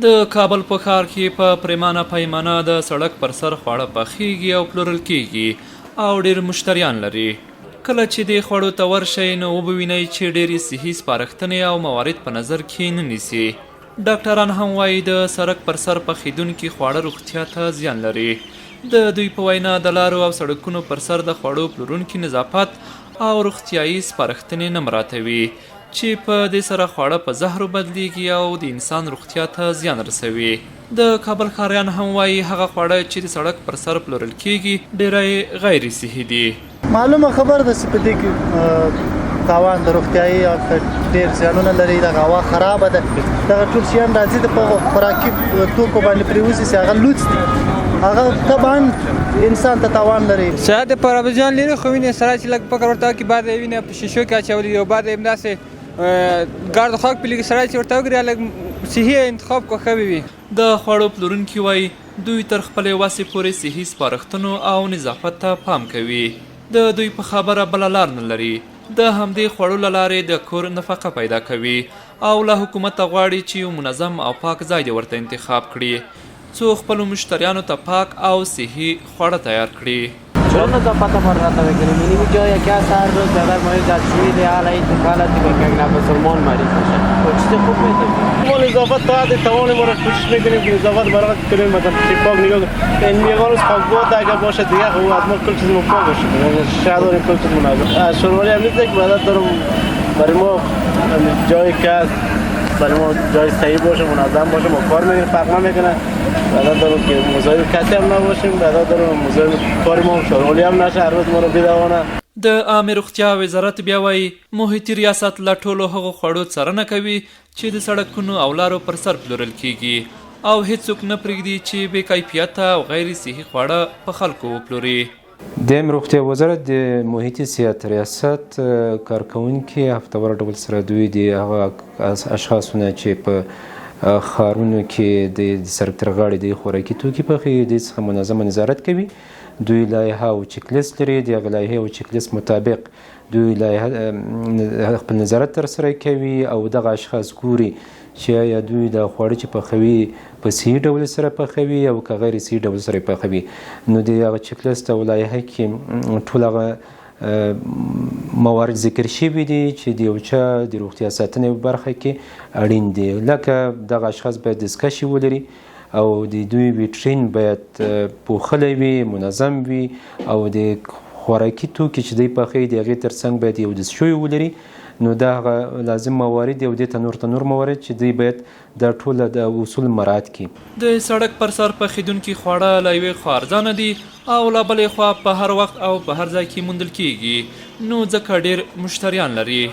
د کابل په ښار کې په پریمانه پیمانه د سړک پر سر خواړه پخیږي او پلورل کیږي او ډیر مشتریان لري. کله چې دې خوړو ته ورشئ نو وبه وینئ چې ډېرې صحي سپارښتنې او موارد په نظر کې نه نیسي. ډاکټران هم وايي د سرک پر سر پخېدونکي خواړه روغتیا ته زیان لري. د دوی په وینا د لارو او سړکونو پر سر د خوړو پلورونکي نظافت او روغتیايي سپارښتنې نه مراعتوي چې په دې سره خواړه په زهرو بدلېږي او د انسان روغتیا ته زیان رسوي. د کابل ښاریان هم وايي، هغه خواړه چې د سړک پر سر پلورل کېږي، ډېری یې غیر صحي دي. معلومه خبره ده چې په دې کې تاوان د روغتیايي اړخ ډېر زیانونه لري، دغه هوا خرابه ده، دغه ټول شیان راځي د په خوراکي توکو باندې پرېوځي چې هغه لوڅ دي، هغه طبعا انسان ته تاوان لري. صحت لپاره به زیان لري، خو وینې سړی چې لږ فکر ورته وکړي، بعد یې وینه په شیشو کې اچولي دي او بعد یې همداسې ګرد خاک پرې لګي، سړی چې ورته وګوري لږ صحي انتخاب کو ښه به وي. د خواړو پلورونکي وايي، دوی تر خپلې وسې پورې صحي سپارښتنو او نظافت ته پام کوي. د دوی په خبره بله لار نه لري، د همدې خوړو له لارې د کور نفقه پیدا کوي او له حکومته غواړي چې یو منظم او پاک ځای دې ورته انتخاب کړي، څو خپلو مشتریانو ته پاک او صحي خواړه تیار کړي. چون نظافت ما را میکنیم اینمی جای که هست هر روز اگر مریض دستشویی ده حالا این حالت که یک مسلمان مریض میشه خب چیز خوب میده. ما نظافت تا حد توان ما را کوشش میکنیم که نظافت برای کنیم، مثلا چی پاک نگاه این یگان روز خاک بود اگر باشه دیگه خب از ما کل چیز ما پاک باشه، شهر داریم کل چیز منظم از شوروالی هم نیست که بعد دارم برای ما جایی که هست برای ما جای صحیح باشه، منظم باشه، ما کار میکنیم، فرق نمیکنه. بعدا دارم که مزاحم کسی هم نباشیم، بعدا دارم مزاحم کار ما هم شوروالی هم نشه، هر روز ما رو بدوانه. د عامې روغتیا وزارت بیا وايي، محیطي ریاست له ټولو هغو خوړو څارنه کوي چې د سړکونو او لارو پر سر پلورل کېږي او هېڅوک نه پرېږدي چې بې کیفیته او غیر صحي خواړه په خلکو وپلوري. د عامې روغتیا وزارت د محیطي صحت ریاست کارکوونکي هفتهوار ډول سره دوی د هغه اشخاصو نه چې په ښارونو کې د سرک تر غاړې د خوراکي توکي پخوي، دې څخه منظمه نظارت کوي. دوی لایحه او چک لیست لري، د هغې لایحې او چک لیست مطابق دوی لایحه خپل نظارت ترسره کوي او دغه اشخاص ګوري چې آیا دوی دا خواړه چې پخوي په صحي ډول سره پخوي او که غیر صحي ډول سره پخوي. نو د هغه چک لیست او لایحه کې ټول هغه موارد ذکر شوي دي چې د یو چا د روغتیا ساتنې په برخه کې اړین دي، لکه دغه اشخاص باید دستکشې ولري او د دوی ویټرین باید پوښلی وي، منظم وي او د خوراکي توکي چې دوی پخوي د هغې ترڅنګ باید یو دستشوی ولري. نو دا هغه لازم موارد دي او دې ته نور ته نور موارد چې دوی باید دا ټوله د اصول مراعات کړي. د سړک پر سر پخېدونکي خواړه له یوې خوا ارزانه دي او له بلې خوا په هر وخت او په هر ځای کې موندل کېږي، نو ځکه ډېر مشتریان لري.